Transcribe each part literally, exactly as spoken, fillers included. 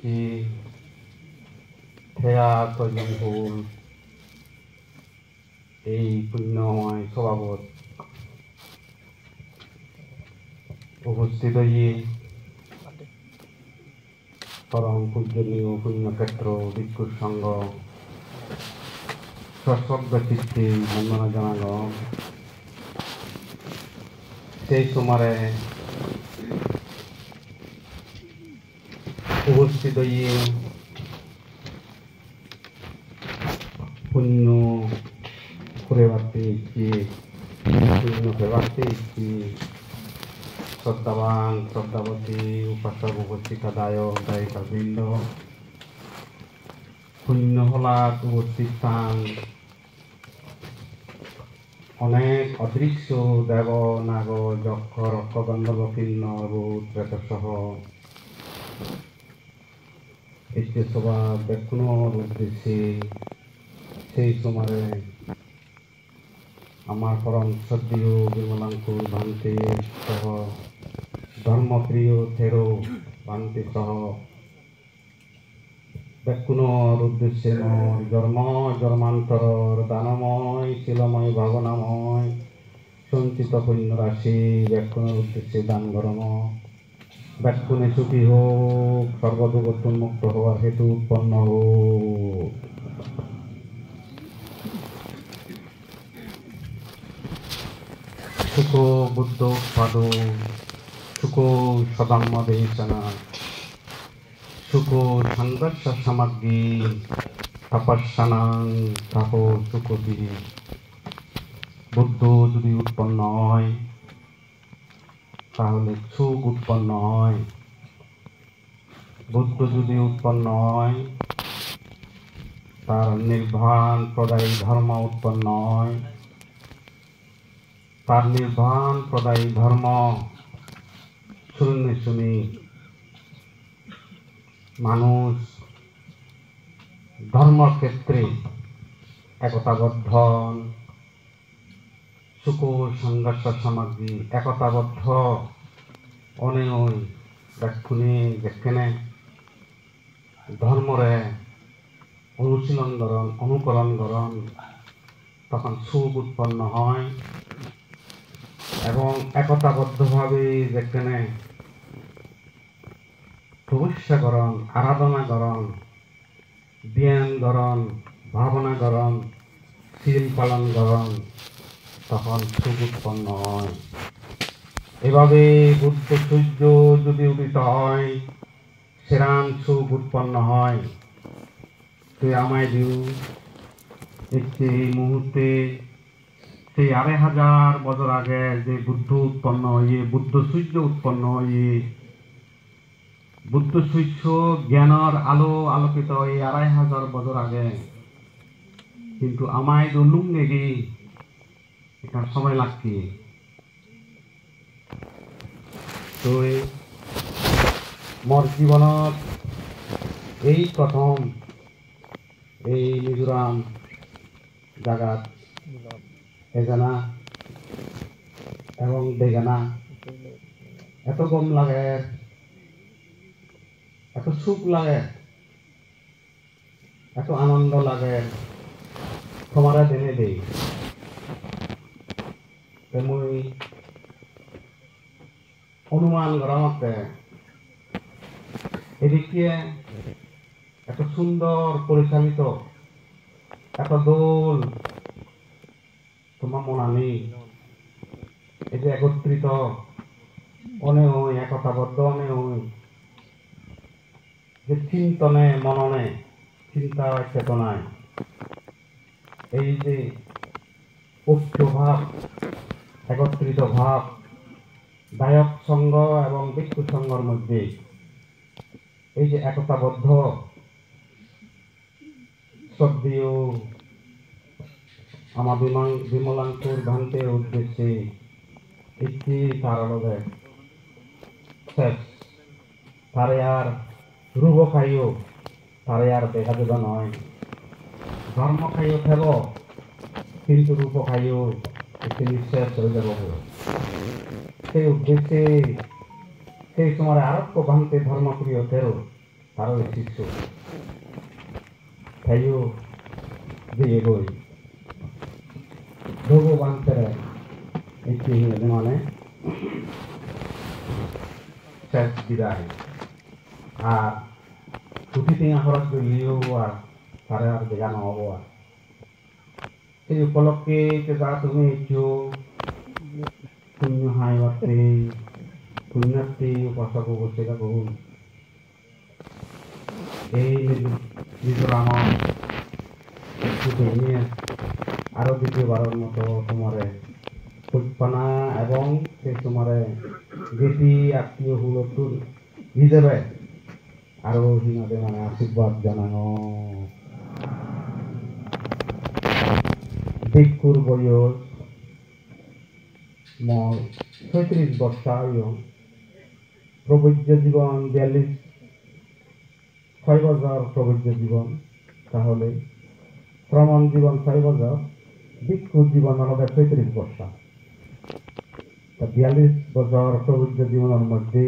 Ei theya toyon hul, ei punyomoy sobabot uposthit oye, porom pujoniyo punyokhetro bhikkhu songho, sosroddho chitte bondona janagong. Sei somare uposthit oye punyo kurebatte ecche, punyo pebatte ecche, sroddhaban, sroddhaboti, upasok, upasika, dayok, dayika brindo, punyo holat uposthit than onek odrishyo debo, nago, jokkho, rokkho, gandharbo, kinnor, bhut, preto soho ecche soba bekkunor uddecche. Sei somare amar porom sroddheyo Bimalankor bhante soho, dhormopriyo Thero bhante soho bekkunor uddecche mor jormo jormantoror danomoy, silomoy, bhabonamoy, sonchito punyo rasi bekkunor uddecche dan gorongor. Bekkune sugi hok, sorgo dugottun mukto hobar hetu utponno hok. Sukho Buddho pado, sukho Swadhammo desana, sukho Sanghassa samaggi, tapassanang tapo sukho tihi. Buddho judi utponno oi, tahole suk utponno oi. Buddho judi utponno oi, tar nirban prodayi dhormo utponno oi, tar nirban prodayi dhormo sunne suni manuj dhormo khetre ekotaboddho on, sukho sanghassa samaggi, ekotaboddho onei bekkune jekkene dhormore onusilon goron, onukoron goron, tokhon suk utponno oi. Ebong ekotaboddho bhabe jekkene toposya goron, aradhona goron, dhyan goron, bhabona goron, sil palon goron, tokhon suk utponno oi. Ebhabe Buddho surjo judi udito oi, seran suk utponno oi. Te amai diu ecche ei muhurte sei arai hajar bojor age je Buddho utponno oye, Buddho surjo utponno oye, Buddho surjo gyanor alo alokito oye arai hajar bojor age. Kintu amai do lungegi ekkan somoy lakke. Tui mor jibonot ei prothom ei Mizoram jagat ejana ebong degana eto gom lager, eto suk lager, eto anondo lager tomare denei dei. Te mui onuman gorongotte edikke eto sundor porichalito, eto dol toma monani ei je ekottrito onei, ekotaboddho onei, je chintone, monone, chinta chetonai ei je oikko bhab, ekottrito bhab, dayok songho ebong bhikkhu songhor moddhe ei je ekotaboddho sroddheyo ama Bimang-, Bimalankor bhante uddecche ikki tar olode ses. Tare ar rubo kayo, tare ar dega dibo noi. Dhormo kayo thebo, kintu rubo kayo ikkini ses oi jebo. Sei uddecche sei somare arokko bhante Dhormopriyo Thero taro sisso. Teyo jeyegoi. Bhogoban tere ecche hi hoide mane ses bidai. Ar koti tenga horoj golleo ar tare ar dega no obo ar. Ei upolokke jeda tumi eccho, punyo haibatte, punyatte upasok upasikagun. Ei Mizo-, Mizoramot pujoniye aro ditiyobaror moto tomare pujpana ebong se tomare geti attiyo hulottun hijebe aro hinade mane ashirbad janangor. Bhikkhur boyos mor soitris borsa oyon. Probojjo jibon biyallis, soi bojor probojjo jibon, tahole sramon jibon soi bojor, bhikkhu jibon olode soitris borsa. Ta biyallis bojor probojjo jibonor moddhe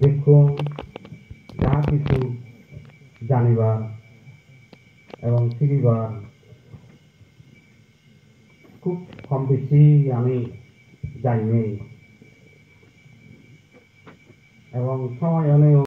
bekkun ja hissu janibar ebong sigibar hub hom besi ami jani. Ebong somoy onei